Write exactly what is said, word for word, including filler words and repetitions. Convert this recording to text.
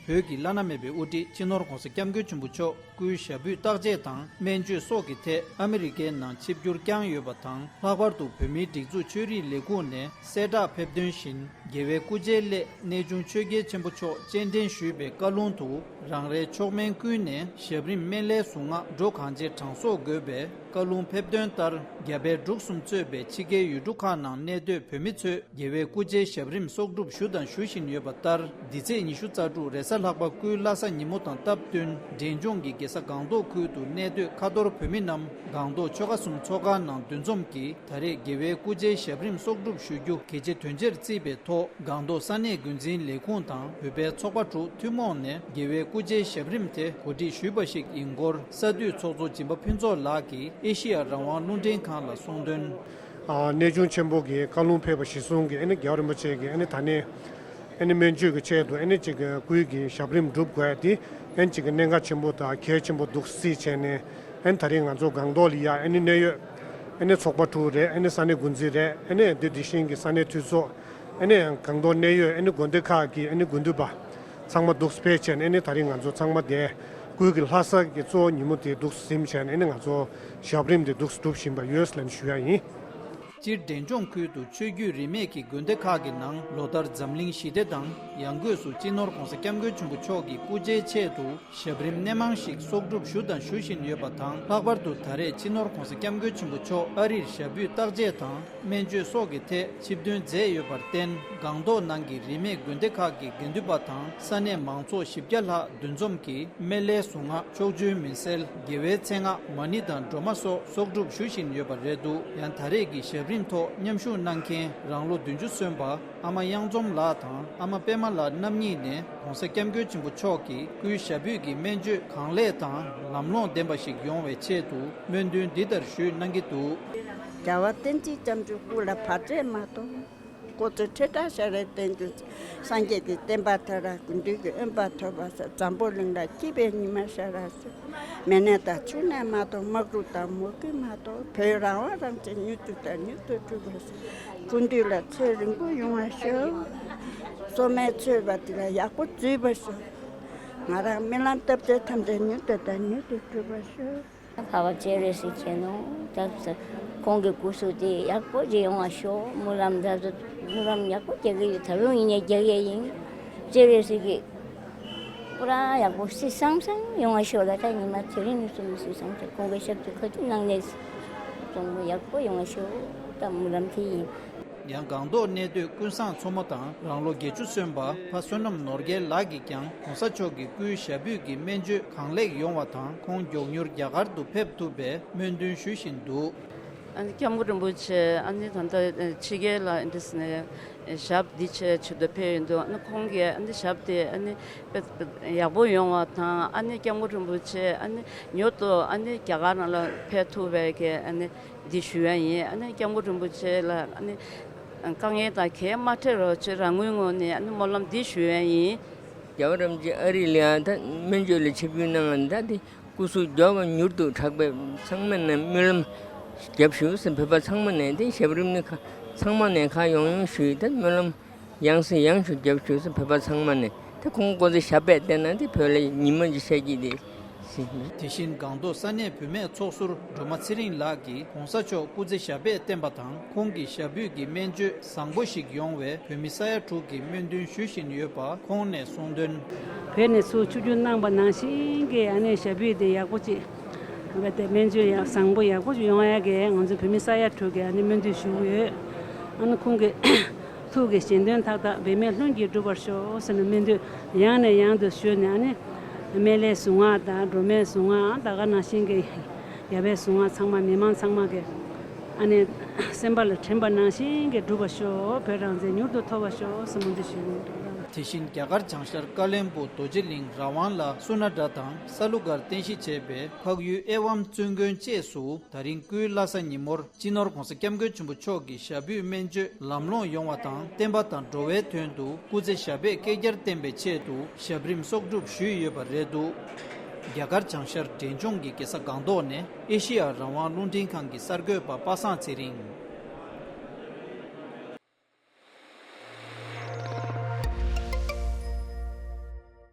བོད་ཀྱི་བླ་ན་མེད་པའི་དབུ་ཁྲིད་སྤྱི་ནོར་༧གོང་ས་༧སྐྱབས་མགོན་ཆེན་པོ་མཆོག་སྐུའི་ཞབས་པུས་བརྟག་དཔྱད་དང་སྨན་བཅོས་སོགས་ཀྱི་ཐད་ཨ་མི་རི་ཀའི་ནང་ཆིབས་བསྒྱུར་བསྐྱངས་ཡོད་པ་དང་། ལྷག་པར་དུ་བོད་མིའི་སྒྲིག་འཛུགས་ཆོས་རིག་ལས་ཁུངས་ནས་གསལ་བསྒྲགས་ཕེབས་དོན་བཞིན། རྒྱལ་བའི་སྐུ་ཕྱྭའི་སླད་གནས་ཆུང་ཆོས་རྒྱལ་ཆེན་པོ་མཆོག་སྤྱན་འདྲེན་ཞུས་པའི་བཀའ་ལུང་དུ། རང་རེའི་མཆོག་དམན་ཀུན་ནས་ཞབས་རིམ་སྨན་བླའི་གཟུངས་སྔགས་འགྲོ་གང་ཆེ་གྲངས་གསོག་དགོས་པའི་བཀའ་ལུང་ཕེབས་དོན་ལྟར། རྒྱ་བལ་འབྲུག་གསུམ་གཙོས་པའི་ཕྱི་རྒྱལ་ཡུལ་གྲུ་ཁག་ནང་གནས་སྡོད་བོད་མི་ཚོས་རྒྱལ་བའི་སྐུ་ཕྱྭའི་ཞབས་རིམ་གསོག་སྒྲུབ་ཞུ་དང་ཞུ་བཞིན་ཡོད་པ་ལྟར། འདི་ཚེས་ཉི་ཤུ་རྩ་དྲུག་རེས་གཟའ་ལྷག་པ་སྐུའི་བླ་གཟའ་ཉིན་མོ་དང་སྟབས་བསྟུན། འབྲས་ལྗོངས་ཀྱི་རྒྱལ་ས་སྒང་ཏོག་ཁུལ་དུ་གནས་སྡོད་ཁ་ཐོར་བོད་མི་རྣམས་སྒང་ཏོག་ཆོལ་ཁ་གསུམ་ཚོགས་ཁང་ནང་འདུ་འཛོམས་ཀྱིས། ད་རེས་རྒྱལ་བའི་སྐུ་ཕྱྭའི་ཞབས་རིམ་གསོག་སྒྲུབ་ཞུ་རྒྱུ་གལ་ཆེ་དོན་ཆེར་བརྩིས་པའི་ཐོག་སྒང་ཏོག་ས་གནས་འགོ་འཛིན་ལས་ཁུངས་དང་བོད་པའི་ཚོགས་པ་དྲུག་ཐུན་མོང་ནས་རྒྱལ་བའི་སྐུ་ཕྱྭའི་ཞབས་རིམ་དེ་གོ་སྒྲིག་ཞུས་པ་ཞིག་ཡིན་སྐོར། ས་འཐུས་ཚོགས་གཙོ་སྦྱིན་པ་ཕུན་ཚོགས་ལགས་ཀྱིས་ཨེ་ཤེ་ཡ་རང་དབང་རླུང་འཕྲིན་ཁང་ལ་གསུངས་དོན། ཨ་གནས་ཆུང་ཆེན་པོ་གི་བཀའ་ལུང་ཕེབས་པ་གཞིར་བཟུང་གིས་ཨ་ནི་རྒྱལ་བ་རིན་པོ་ཆེ་གིས་ཨ་ནི་ད་ནི་ཨ་ནི་སྨན་བཅོས་ཀྱི་ཆེད་དུ་ཨ་ནི་ཅིག་སྐུའི་གི་ཞབས་རིམ་སྒྲུབ་དགོས་ཡ་དེ་ཨ་ནི་ཅིག་གནད་འགག་ཆེན་པོ་དང་གལ་ཆེན་པོ་འདུག་སེ་བྱས་ནས། ཨ་ནི་ད་རིང་ང་ཚོ་སྒང་ཏོག་ལ་ཡ་ཨ་ནི་གནད་ཡོད་ཨ་ནི་ཚོགས་པ་དྲུག་རེད། ཨ་ནི་ས་གནས་འགོ་འཛིན་རེད། ཨ་ནི་དེ་དེ་བཞིན་གྱི་ས་གནས་འཐུས་ཚོགས། ཨ་ནི་སྒང་ཏོག་གནད་ཡོད་ཨ་ནི་དགོན་སྡེ་ཁག་གི་ཨ་ནི་དགོན་འདུས་པ་ཚང་མ་འདུག་སེ་ཕེབས་བྱས་ནས། ཨ་ནི་ད་རིང་ང་ཚོ་ཚང་མ་དེ་སྐུའི་གི་ལྷ་ས་གི་གཙོ་བོ་ཉིན་མོ་དེ་འདུག་སེ་ཟིན་བྱས་ནས། ཨ་ནི་ང་ཚོ་ཞབས་རིམ་དེ་འདུག་སེ་སྒྲུབ་བཞིན་པ་ཡོད་ལབ་ནས་ཞུ་ཡ་ཡིན། སྤྱིར་འབྲས་ལྗོངས་ཁུལ་དུ་ཆོས་བརྒྱུད་རིས་མེད་ཀྱི་དགོན་སྡེ་ཁག་གི་ནང་ལོ་ལྟར་འཛམ་གླིང་ཞི་བདེ་དང་ཡང་སྒོས་སུ་སྤྱི་ནོར་༧གོང་ས་༧སྐྱབས་མགོན་ཆེན་པོ་མཆོག་གི་སྐུ་ཕྱྭའི་ཆེད་དུ་ཞབས་རིམ་སྣེ་མང་ཞིག་གསོག་སྒྲུབ་ཞུ་དང་ཞུ་བཞིན་ཡོད་པ་དང་། ལྷག་པར་དུ་ད་རེས་སྤྱི་ནོར་༧གོང་ས་༧སྐྱབས་མགོན་ཆེན་པོ་མཆོག་ཨ་རིར་ཞབས་པུས་བརྟག་དཔྱད་དང་སྨན་བཅོས་སོགས་ཀྱི་ཐད་ཆིབས་བསྟོད་མཛད་ཡོད་པར་བརྟེན། སྒང་ཏོག་ནང་གི་རིས་མེད་དགོན་སྡེ་ཁག་གི་དགེ་འདུན་པ་དང་ས་གནས་མང་ཚོགས་བཞི་བརྒྱ་ལྷག་འདུ་འཛོམས་ཀྱིས་སྨན་བླའི་གཟུངས་སྔགས། ཕྱོགས་བཅུའི་མུན་སེལ། དགེ་བའི་མཚན་སྔགས། མ་ཎི་དང་སྒྲོལ་མ་སོགས་གསོག་སྒྲུབ་ཞུ་བཞིན་ཡོད་པ་རེད་འདུག་ཡང་ད་རེས་ཀྱི་ཞབས་རིམ་ཐོག་མཉམ་ཞུགས་གནང་མཁན་རང་ལོ་བདུན་ཅུ་སོན་པ་ཨ་མ་གཡང་འཛོམས་ལགས་དང་ཨ་མ་པད་མ་ལགས་རྣམ་གཉིས་ནས་༧གོང་ས་༧སྐྱབས་མགོན་ཆེན་པོ་མཆོག་གིས་སྐུའི་ཞབས་པུས་ཀྱི་སྨན་བཅོས་གང་ལེགས་དང་ལམ་ལྷོང་ལྡན་པ་ཞིག་ཡོང་བའི་ཆེད་དུ་སྨོན་འདུན་འདི་ལྟར་ཞུས་གནང་གི་འདུག་རྒྱལ་བ་བསྟན་འཛིན་བརྒྱད་པོའི་སྐུ་ལ་བག་ཆགས་མ་གཏོགས། སྐུ་ཚེ་ཁྲི་ཕྲག་ཞབས་ལ་བརྟན་གྱུར། སངས་རྒྱས་ཀྱི་བསྟན་པ་མཐའ་རུ་དགེ་འདུན་གྱི་དབེན་པ་ཐོབ་པར་ཤོག་འཛམ་བུ་གླིང་ལ་སྐྱིད་པའི་ཉི་མ་ཤར་བར་ཤོག་མེ་ནད་དང་ཆུ་ནད་མ་གཏོགས། དམག་འཁྲུག་དང་མུ་གེ་མ་གཏོགས། བོད་རང་དབང་རང་བཙན་མྱུར་དུ་དང་མྱུར་དུ་འགྲུབ་པར་ཤོག་སྐུ་མདུན་ལ་ཚེ་རིང་པོ་ཡོང་བར་ཤོག་སྲོག་མེད་ཚོས་པ་དེ་ལ་ཡག་པོ་འཛུད་པར་ཤོག་ང་རང་རྨི་ལམ་བཏབ་ཚེ་ཐམས་ཅད་མྱུར་དུ་དང་མྱུར་དུ་འགྲུབ་པར་ཤོག་འཕགས་པ་སྤྱན་རས་གཟིགས་མཁྱེན་ནོ། ད་ཁོང་གི་སྐུ་གཟུགས་དེ་ཡག་པོ་ཅིག་ཡོང་བ་ཤོག་སྨོན་ལམ་ད་གཟོད་སྨོན་ལམ་ཡག་པོ་རྒྱག་གི་ཡོད། ད་རུང་ཡིན་ནའི་རྒྱག་ཡས་ཡིན། སྤྱན་རས་གཟིགས་ཀྱི་སྐུ་རང་ཡག་པོ་སི་སང་སང་ཡོང་བ་ཤོག་ལ། ད་ཉི་མ་དེ་རིང་ནས་བཟུང་སི་སང་སང་ཁོང་གི་ཞབས་ཏོག་ག་དུས་གནང་ནས་གཙང་མ་ཡག་པོ་ཡོང་བ་ཤོག་ད་སྨོན་ལམ་དེ་ཡིན། ཡང་སྒང་ཏོག་གནས་སྡོད་ཀུན་བཟང་མཚོ་མོ་དང་རང་ལོ་བརྒྱད་ཅུ་སོན་པ་ཕ་བསོད་ནམས་ནོར་རྒྱལ་ལགས་ཀྱིས་ཀྱང་༧གོང་ས་མཆོག་གི་སྐུའི་ཞབས་པུས་ཀྱི་སྨན་བཅོས་གང་ལེགས་ཡོང་བ་དང་ཁོང་མགྱོགས་མྱུར་རྒྱ་གར་དུ་ཕེབས་ཐུབ་པའི་སྨོན་འདུན་ཞུ་བཞིན་འདུག་ཨ་ནི་སྐྱབས་མགོན་རིན་པོ་ཆེ་ཨ་ནི་ད་ལྟ་ཕྱི་རྒྱལ་ལ་འདི་ནས་ཞབས་འདི་ཆེད་ཆེད་དུ་ཕེབས་ཡོད་འདུག་ཨ་ནི་ཁོང་གིས་ཨ་ནི་ཞབས་དེ་ཨ་ནི་དཔེ་ཡག་པོ་ཡོང་བ་དང་། ཨ་ནི་སྐྱབས་མགོན་རིན་པོ་ཆེ་ཨ་ནི་མྱུར་དུ་ཨ་ནི་རྒྱ་གར་ནང་ལ་ཕེབས་ཐུབ་པའི་གི་ཨ་ནི། འདི་ཞུ་ཡ་ཡིན། ཨ་ནི་སྐྱབས་མགོན་རིན་པོ་ཆེ་ལ་ཨ་ནི་དཀའ་ངལ་དང་གད་མ་འཕྲད་རོགས་བྱེད། རང་ངོས་ངོས་ནས་ཨ་ནི་སྨོན་ལམ་འདི་ཞུ་ཡ་ཡིན། རྒྱལ་བ་རིན་པོ་ཆེ་ཨ་རི་ལ་ཡང་ད་སྨན་བཅོས་ལ་ཆིབས་བསྒྱུར་གནང་ང་ད་དེ་སྐུ་གཟུགས་མགྱོགས་པ་མྱུར་དུ་དྲག་པའི་ཚང་མ་ནས་སྨོན་ལམ་རྒྱབ་ཞུ་ཟེར། བོད་པ་ཚང་མ་ནས་དེ་ཞབས་རིམ་ནི་ཁ་ཚང་མ་ནས་ཁ་ཡོང་ཡོང་ཞུས། ད་སྨོན་ལམ། ཡང་སེ་ཡང་ཞུ་རྒྱབ་ཞུ་སེ་བོད་པ་ཚང་མ་ནས་དེ་ཁོང་ཀོ་ཚེ་ཞབས་པད་བརྟན་ན་དེ་བོད་ལ་ཉི་མ་ཅིག་ཤར་གྱི་རེད་ཟེར། དེ་བཞིན་སྒང་ཏོག་ས་གནས་བུད་མེད་ཚོགས་ཟུར་སྒྲོལ་མ་ཚེ་རིང་ལགས་ཀྱིས་གོང་ས་མཆོག་སྐུ་ཚེ་ཞབས་པད་བརྟན་པ་དང་ཁོང་གི་ཞབས་པུས་ཀྱི་སྨན་བཅོས་བཟང་པོ་ཞིག་ཡོང་བའི་བོད་མི་ས་ཡ་དྲུག་གི་སྨོན་འདུན་ཞུ་བཞིན་ཡོད་པ་ཁོང་ནས་གསུངས་དོན། བོད་ནས་ཚུར་ཆིབས་བསྒྱུར་གནང་པ་ནང་བཞིན་གྱི་ཨ་ནི་ཞབས་པུས་དེ་ཡག་པོ་ཅིག་རྦད་དེ་སྨན་བཅོས་ཡག་བཟང་པོ་ཡག་པོ་ཞིག་ཡོང་ཡག་གི་ང་ཚོ་བོད་མི་ས་ཡ་དྲུག་གི་ཨ་ནི་སྨོན་འདུན་ཞུ་གི་ཡོད། ཨ་ནི་ཁོང་གི་ཐུགས་ཀྱི་བཞེད་དོན་མཐའ་དག་འབད་མེད་ལྷུན་གྱིས་འགྲུབ་པར་ཤོག་ཟེར་ནས་སྨོན་འདུན་ཡང་ནས་ཡང་དུ་ཞུས་ནས། ཨ་ནི་སྨན་བླའི་གཟུངས་སྔགས་དང་སྒྲོལ་མའི་གཟུངས་སྔགས་ད་ག་ནང་བཞིན་གྱི་རྒྱལ་བའི་གཟུངས་སྔགས་ཚང་མ་མི་མང་ཚང་མ་གི་ཨ་ནི་སེམས་པ་ལ་དྲན་པ་ནང་བཞིན་གྱི་འགྲུབ་པར་ཤོག་བོད་རང་བཙན་མྱུར་དུ་ཐོབ་པར་ཤོག་ཟེར་སྨོན་འདུན་ཞུ་གི་ཡོད། དེ་བཞིན་རྒྱ་གར་བྱང་ཤར་ཀ་ལོན་སྦུག་རྡོ་རྗེ་གླིང་ར་ཝང་ལ་སུ་ན་དྲ་དང་ས་ལུ་སྒར་རྟེན་གཞི་བྱས་པའི་འཕགས་ཡུལ་ཨེ་ཝཾ་བཙུན་དགོན་བཅས་སུ་ད་རིང་སྐུའི་བླ་གཟའ་ཉིན་མོར་སྤྱི་ནོར་༧གོང་ས་༧སྐྱབས་མགོན་ཆེན་པོ་མཆོག་གི་ཞབས་པུས་སྨན་བཅོས་ལམ་ལྷོང་ཡོང་བ་དང་བསྟན་པ་དང་འགྲོ་བའི་དོན་དུ་སྐུ་ཚེ་ཞབས་པད་བསྐལ་བརྒྱར་བརྟན་པའི་ཆེད་དུ་ཞབས་རིམ་གསོག་སྒྲུབ་ཞུས་ཡོད་པ་རེད་འདུག་རྒྱ་གར་བྱང་ཤར་འབྲས་ལྗོངས་ཀྱི་རྒྱལ་ས་སྒང་ཏོག་ནས་ཨེ་ཤེ་ཡ་རང་དབང་རླུང་འཕྲིན་ཁང་གི་གསར་འགོད་པ་པ་སངས་ཚེ་རིང་།